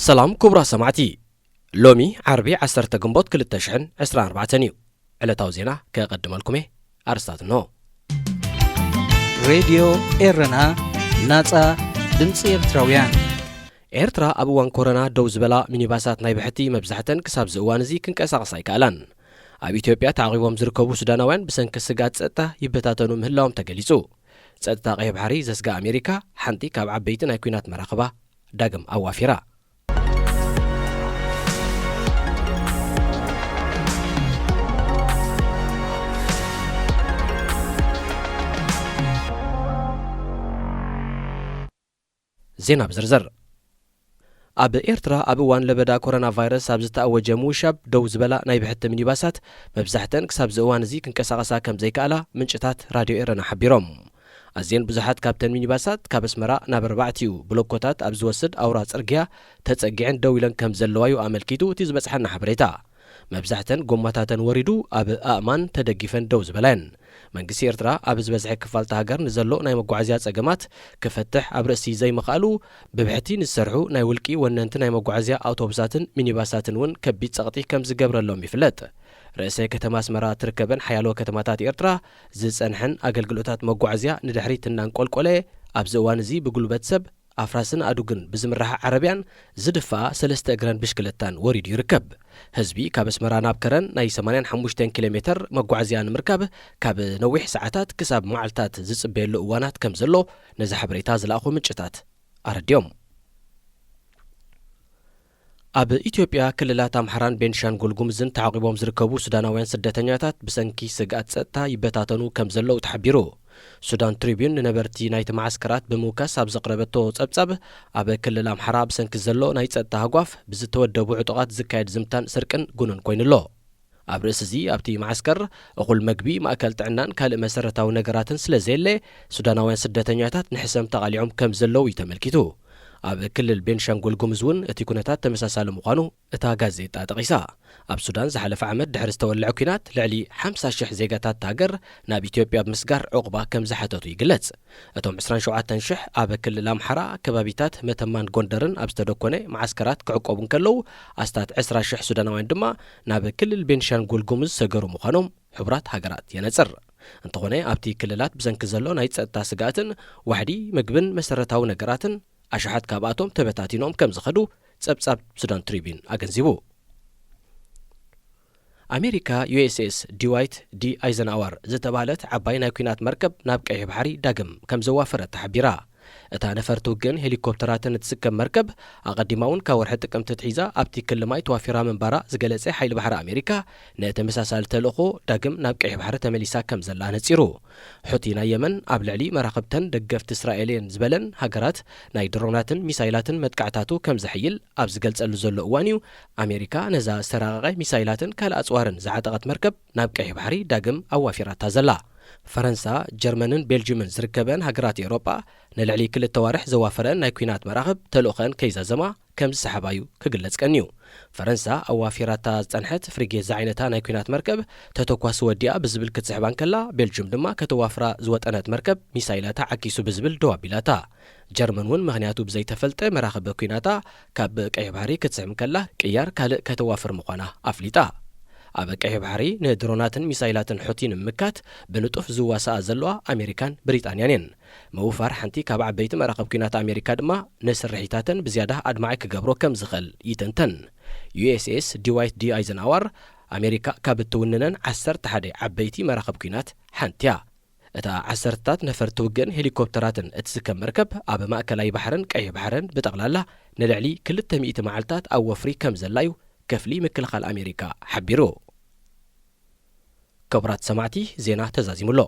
ሰላም ክቡራት ሰማዕቲ፣ ሎሚ ዓርቢ ዓሰርተ ግንቦት ክልተ ሽሕን ዕስራን ኣርባዕተን እዩ። ዕለታዊ ዜና ከቐድመልኩም እየ። ኣርስታት እንሆ። ሬድዮ ኤረና፣ ናጻ ድምጺ ኤርትራውያን። ኤርትራ ኣብ እዋን ኮሮና ደው ዝበላ ሚኒባሳት ናይ ብሕቲ መብዛሕተን ክሳብ እዚ እዋን እዚ ክንቀሳቐሳ ኣይከኣላን። ኣብ ኢትዮጵያ ተዓቒቦም ዝርከቡ ሱዳናውያን ብሰንኪ ስግኣት ጸጥታ ይበታተኑ ምህላዎም ተገሊጹ። ጸጥታ ቀይሕ ባሕሪ ዘስግኣ ኣሜሪካ ሓንቲ ካብ ዓበይቲ ናይ ኲናት መራኽባ ዳግም ኣዋፊራ። ዜና ብዝርዝር። ኣብ ኤርትራ ኣብ እዋን ለበዳ ኮሮና ቫይረስ ኣብ ዝተኣወጀ ምውሻብ ደው ዝበላ ናይ ብሕቲ ሚኒባሳት መብዛሕተን ክሳብ እዚ እዋን እዚ ክንቀሳቐሳ ከም ዘይከኣላ ምንጭታት ራድዮ ኤረና ሓቢሮም። ኣዝየን ብዙሓት ካብተን ሚኒባሳት ካብ ኣስመራ ናብ ኣርባዕቲኡ ብሎኮታት ኣብ ዝወስድ ኣውራ ጽርግያ ተጸጊዐን ደው ኢለን ከም ዘለዋ እዩ ኣመልኪቱ እቲ ዝበጽሓና ሓበሬታ። መብዛሕተን ጎማታተን ወሪዱ ኣብ ኣእማን ተደጊፈን ደው ዝበላ እየን። መንግስቲ ኤርትራ ኣብ ዝበዝሐ ክፋል እታ ሃገር ንዘሎ ናይ መጓዓዝያ ጸገማት ክፈትሕ ኣብ ርእሲ ዘይምኽኣሉ፣ ብብሕቲ ንዝሰርሑ ናይ ውልቂ ወነንቲ ናይ መጓዓዝያ ኣውቶቡሳትን ሚኒባሳትን እውን ከቢድ ጸቕጢ ከም ዝገብረሎም ይፍለጥ። ርእሰ ከተማ ኣስመራ ትርከበን ሓያሎ ከተማታት ኤርትራ ዝጸንሐን ኣገልግሎታት መጓዓዝያ ንድሕሪት እናንቆልቆለ፣ ኣብዚ እዋን እዚ ብጉልበት ሰብ ኣፍራስን ኣእዱግን ብዝምርሓ ዓረብያን ዝድፋኣ ሰለስተ እግረን ብሽክለታን ወሪዱ ይርከብ። ህዝቢ ካብ ኣስመራ ናብ ከረን ናይ ሰማንያን ሓሙሽተን ኪሎ ሜተር መጓዓዝያ ንምርካብ ካብ ነዊሕ ሰዓታት ክሳብ መዓልታት ዝጽበየሉ እዋናት ከም ዘሎ ነዚ ሓበሬታ ዝለኣኹ ምንጭታት ኣረዲኦም። ኣብ ኢትዮጵያ ክልላት ኣምሓራን ቤንሻንጉል ጉምዝን ተዓቂቦም ዝርከቡ ሱዳናውያን ስደተኛታት ብሰንኪ ስግኣት ጸጥታ ይበታተኑ ከም ዘለዉ ተሓቢሩ። ሱዳን ትሪቢዩን ንነበርቲ ናይቲ መዓስከራት ብምውካስ ኣብ ዘቕረበቶ ጸብጻብ፣ ኣብ ክልል ኣምሓራ ብሰንኪ ዘሎ ናይ ጸጥታ ሃጓፍ ብዝተወደቡ ዕጡቓት ዝካየድ ዝምታን ስርቅን ጉኑን ኮይኑ ኣሎ። ኣብ ርእሲ እዚ ኣብቲ መዓስከር እኹል መግቢ፣ ማእከል ጥዕናን ካልእ መሰረታዊ ነገራትን ስለ ዘየለ፣ ሱዳናውያን ስደተኛታት ንሕሰም ተቓሊዖም ከም ዘለዉ እዩ ተመልኪቱ። ኣብ ክልል ቤንሻንጉል ጉሙዝ እውን እቲ ኩነታት ተመሳሳሊ ምዃኑ እታ ጋዜጣ ጠቒሳ። ኣብ ሱዳን ዝሓለፈ ዓመት ድሕሪ ዝተወልዐ ኲናት ልዕሊ ሓምሳ ሽሕ ዜጋታት እታ ሃገር ናብ ኢትዮጵያ ብምስጋር ዑቕባ ከም ዝሓተቱ ይግለጽ። እቶም ዕስራን ሸውዓተን ሽሕ ኣብ ክልል ኣምሓራ ከባቢታት መተማን ጎንደርን ኣብ ዝተደኮነ መዓስከራት ክዕቆቡ እንከለዉ፣ ኣስታት ዕስራ ሽሕ ሱዳናውያን ድማ ናብ ክልል ቤንሻንጉል ጉሙዝ ዝሰገሩ ምዃኖም ሕቡራት ሃገራት የነጽር። እንተኾነ ኣብቲ ክልላት ብሰንኪ ዘሎ ናይ ጸጥታ ስግኣትን ዋሕዲ ምግብን መሰረታዊ ነገራትን ኣሽሓት ካብኣቶም ተበታቲኖም ከም ዝኸዱ ጸብጻብ ሱዳን ትሪቢን ኣገንዚቡ። ኣሜሪካ ዩ ኤስ ኤስ ድዋይት ዲ ኣይዘንኣዋር ዝተባህለት ዓባይ ናይ ኲናት መርከብ ናብ ቀይሕ ባሕሪ ዳግም ከም ዘዋፈረት ተሓቢራ። እታ ነፈርቲ ውግእን ሄሊኮፕተራትን እትስከም መርከብ ኣቐዲማ እውን ካብ ወርሒ ጥቅምቲ ኣትሒዛ ኣብቲ ክሊ ማይ ተዋፊራ ምንባራ ዝገለጸ ሓይሊ ባሕሪ ኣሜሪካ፣ ንተመሳሳሊ ተልእኾ ዳግም ናብ ቀይሕ ባሕሪ ተመሊሳ ከም ዘላ ነጺሩ። ሑቲ ናይ የመን ኣብ ልዕሊ መራኽብተን ደገፍቲ እስራኤል እየን ዝበለን ሃገራት ናይ ድሮናትን ሚሳይላትን መጥቃዕታቱ ከም ዘሕይል ኣብ ዝገልጸሉ ዘሎ እዋን እዩ፣ ኣሜሪካ ነዛ ዝተራቐቐ ሚሳይላትን ካልእ ኣጽዋርን ዝዓጠቐት መርከብ ናብ ቀይሕ ባሕሪ ዳግም ኣዋፊራታ ዘላ። ፈረንሳ፣ ጀርመንን ቤልጅምን ዝርከበን ሃገራት ኤውሮጳ ንልዕሊ ክልተ ዋርሕ ዘዋፈረን ናይ ኲናት መራኽብ ተልእኾን ከይዛዘማ ከም ዝሰሓባ እዩ ክግለጽ ቀንዩ። ፈረንሳ ኣዋፊራታ ዝጸንሐት ፍሪጌት ዝዓይነታ ናይ ኲናት መርከብ ተተኳሲ ወዲኣ ብዝብል ክትስሕባ እንከላ፣ ቤልጅም ድማ ከተዋፍራ ዝወጠነት መርከብ ሚሳይላታ ዓኪሱ ብዝብል ደው ኣቢላታ። ጀርመን እውን ምኽንያቱ ብዘይተፈልጠ መራኽብ ኲናታ ካብ ቀይሕ ባሕሪ ክትስሕብ እንከላ፣ ቅያር ካልእ ከተዋፍር ምዃና ኣፍሊጣ። ኣብ ቀይሕ ባሕሪ ንድሮናትን ሚሳይላትን ሑቲ ንምምካት ብንጡፍ ዝዋሳኣ ዘለዋ ኣሜሪካን ብሪጣንያን እየን። ምውፋር ሓንቲ ካብ ዓበይቲ መራኽብ ኲናት ኣሜሪካ ድማ ንስርሒታተን ብዝያዳ ኣድማዒ ክገብሮ ከም ዝኽእል ይትንተን። ዩ ኤስ ኤስ ድዋይት ዲ ኣይዘንኣዋር ኣሜሪካ ካብ እትውንነን ዓሰርተ ሓደ ዓበይቲ መራኽብ ኲናት ሓንቲ እያ። እታ ዓሰርተታት ነፈርቲ ውግእን ሄሊኮፕተራትን እትስከም መርከብ ኣብ ማእከላይ ባሕርን ቀይሕ ባሕርን ብጠቕላላ ንልዕሊ ክልተ ሚእቲ መዓልታት ኣብ ወፍሪ ከም ዘላ እዩ ክፍሊ ምክልኻል ኣሜሪካ ሓቢሩ። ክቡራት ሰማዕቲ፣ ዜና ተዛዚሙ ኣሎ።